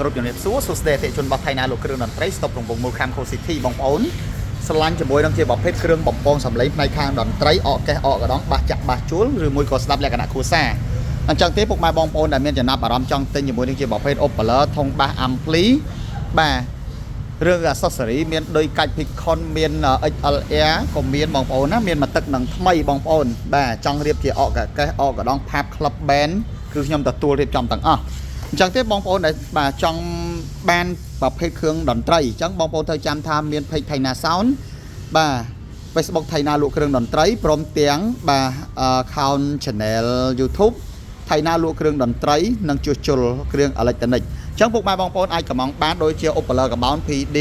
គ្រប់ជំរាបសួរសួស្តីអតិថិជនរបស់ថៃណាលោកគ្រឿងតន្ត្រីស្តុបរង្វង់មូលខាំខូស៊ីធីបងប្អូនស្រឡាញ់ជាមួយនឹងជាប្រភេទគ្រឿងបំពងសម្លេងផ្នែកខាងតន្ត្រីអកកេះអកកដងបាសចាក់បាសជួលឬមួយក៏ស្ដាប់លក្ខណៈគ្រួសារអញ្ចឹងទេពុកម៉ែបងប្អូនដែលមានចំណាប់អារម្មណ៍ចង់ទិញជាមួយនឹងជាប្រភេទ Opera ធុងបាស Ampli បាទរឿង accessory មានដូចកាច់ Picon មាន XLR ក៏មានបងប្អូនណាមានមួយទឹកនឹងថ្មីបងប្អូនបាទចង់រៀបជាអកកេះអកកដង Pub Club Band គឺខ្ញុំទទួលរៀបចំទាំងអស់អញ្ចឹងទេបងប្អូនដែលបាទចង់បានប្រភេទគ្រឿងតន្ត្រីអញ្ចឹងបងប្អូនត្រូវចាំថាមាន page Thaina Sound បាទ Facebook ថៃណាលក់គ្រឿងតន្ត្រីព្រមទាំងបាទ account channel YouTube ថៃណាលក់គ្រឿងតន្ត្រីនិងជួសជុលគ្រឿងអេឡិចត្រូនិកអញ្ចឹងពុកម៉ែបងប្អូនអាចកម្មង់បានដូចជា Opel កបោន PD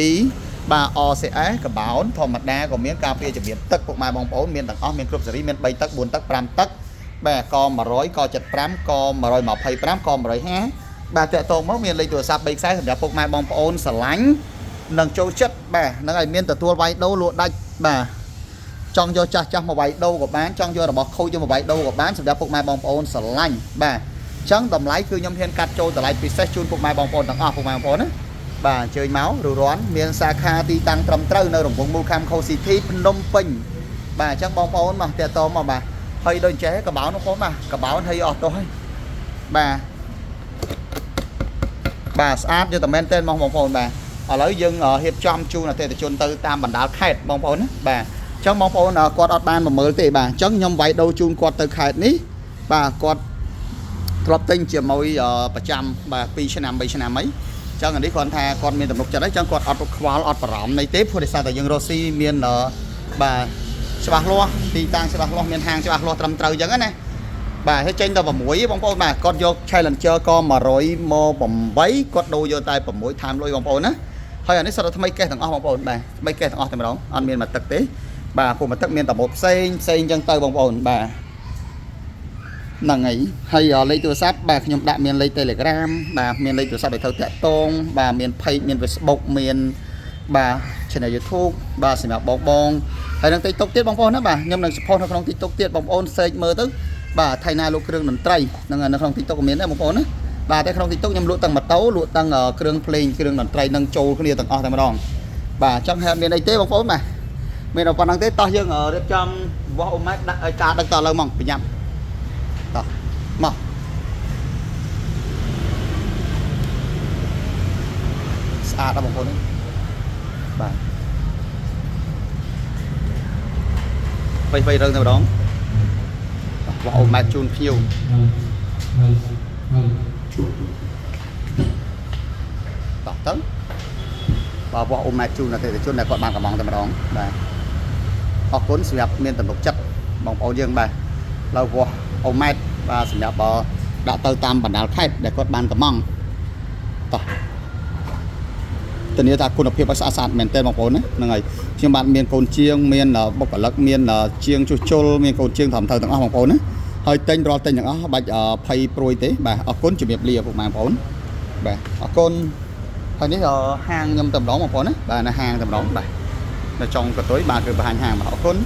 បាទ RCS កបោនធម្មតាក៏មានការពារជំរាបទឹកពុកម៉ែបងប្អូនមានទាំងអស់មានគ្រប់សេរីមាន3ទឹក4ទឹក5ទឹកបាទក100ក75ក125ក150បាទតាក់ទងមកមានលេខទូរស័ព្ទ3ខ្សែសម្រាប់ពុកម៉ែបងប្អូនស្រឡាញ់និងចូលចិត្តបាទហ្នឹងហើយមានទទួលវាយដូរលក់ដាច់បាទ ចង់យកចាស់ចាស់មកវាយដូរក៏បានចង់យករបស់ខូចយកមកវាយដូរក៏បានសម្រាប់ពុកម៉ែបងប្អូនស្រឡាញ់បាទអញ្ចឹងតម្លៃគឺខ្ញុំហ៊ានកាត់ចូលតម្លៃពិសេសជូនពុកម៉ែបងប្អូនទាំងអស់ពុកម៉ែបងប្អូនណាបាទអញ្ជើញមកឬរាន់មានសាខាទីតាំងត្រឹមត្រូវនៅរង្វង់មូលខាំខូស៊ីធីភ្នំពេញបាទអញ្ចឹងបងប្អូនមកតាក់ទងមកបាទហើយដូចចេះកបោនបងប្អូនបាទកបោនហើយអស់ទោះហើយបាទបាទស្អាតយកតែមែនទែនមកបងប្អូនបាទឥឡូវយើងរៀបចំជូនអតិថិជនទៅតាមបណ្ដាលខេត្តបងប្អូនណាបាទ អញ្ចឹងបងប្អូនគាត់អត់បានមកមើលទេបាទអញ្ចឹងខ្ញុំវាយដូរជូនគាត់ទៅខេត្តនេះបាទគាត់ធ្លាប់ទិញជាមួយប្រចាំបាទ2ឆ្នាំ3ឆ្នាំអីអញ្ចឹងអានេះគាត់ថាគាត់មានទំនុកចិត្តហើយអញ្ចឹងគាត់អត់ខ្វល់អត់បារម្ភនៃទេព្រោះដោយសារតែយើងរកស៊ីមានបាទច្បាស់លាស់ទីតាំងច្បាស់លាស់មានហាងច្បាស់លាស់ត្រឹមត្រូវអញ្ចឹងណាបាទហើយចេញដល់6បងប្អូនបាទគាត់យក Challenger ក៏100មក8គាត់ដូរយកតែ6ថែមលុយបងប្អូនណាហើយអានេះសុទ្ធតែថ្មីកេះទាំងអស់បងប្អូនបាទថ្មីកេះទាំងអស់តែម្ដងអត់មានមកទឹកទេបាទពួកមកទឹកមានតែម៉ូតផ្សេងផ្សេងអញ្ចឹងទៅបងប្អូនបាទហ្នឹងហើយហើយលេខទូរស័ព្ទបាទខ្ញុំដាក់មានលេខ Telegram បាទមានលេខទូរស័ព្ទឲ្យត្រូវតាក់ទងបាទមាន page មាន Facebook មានបាទ channel YouTube បាទសម្រាប់បងបងហើយនឹង TikTok ទៀតបងប្អូនណាបាទខ្ញុំនឹង support នៅក្នុង TikTok ទៀតបងប្អូន search មើលទៅបាទថៃណាលក់គ្រឿងតន្ត្រីហ្នឹងនៅក្នុង TikTok ក៏មានដែរបងប្អូនណាបាទតែក្នុង TikTok ខ្ញុំលក់ទាំងម៉ូតូលក់ទាំងគ្រឿងភ្លេងគ្រឿងតន្ត្រីនឹងចូលគ្នាទាំងអស់តែម្ដងបាទអញ្ចឹងហើយអត់មានអីទេបងប្អូនបាទមានតែប៉ុណ្្នឹងទេតោះយើងរៀបចំវាស់អូម៉ែត្រដាក់ឲ្យការដឹកតលើហ្មងប្រញាប់តោះមកស្អាតដល់បងប្អូនបាទវៃវៃរើងតែម្ដងវាស់អូម៉ែត្រជូនភ្ញៀវតោះទៅបាទវាស់អូម៉ែត្រជូនអតិថិជនដែលគាត់បានកំងតែម្ដងបាទអរគុណសម្រាប់មានទំនុកចិត្តបងប្អូនយើងបាទឡើយវាស់អូម៉ែត្របាទសម្រាប់ដាក់ទៅតាមបណ្ដាលខេត្តដែលគាត់បានកំងតោះធានាថាគុណភាពឲ្យស្អាតស្អាតមែនទែនបងប្អូនណាហ្នឹងហើយខ្ញុំបាទមានកូនជាងមានបុគ្គលិកមានជាងជួសជុលមានកូនជាងត្រឹមត្រូវទាំងអស់បងប្អូនណាហើយទិញរាល់ទិញទាំងអស់បាច់ភ័យព្រួយទេបាទអរគុណជំរាបលាពុកម៉ែបងប្អូនបាទអរគុណហើយនេះហាងខ្ញុំតែម្ដងបងប្អូនណាបាទនៅហាងតែម្ដងបាទនៅចុងកតុយបាទគឺបង្ហាញហាងបាទអរគុណ។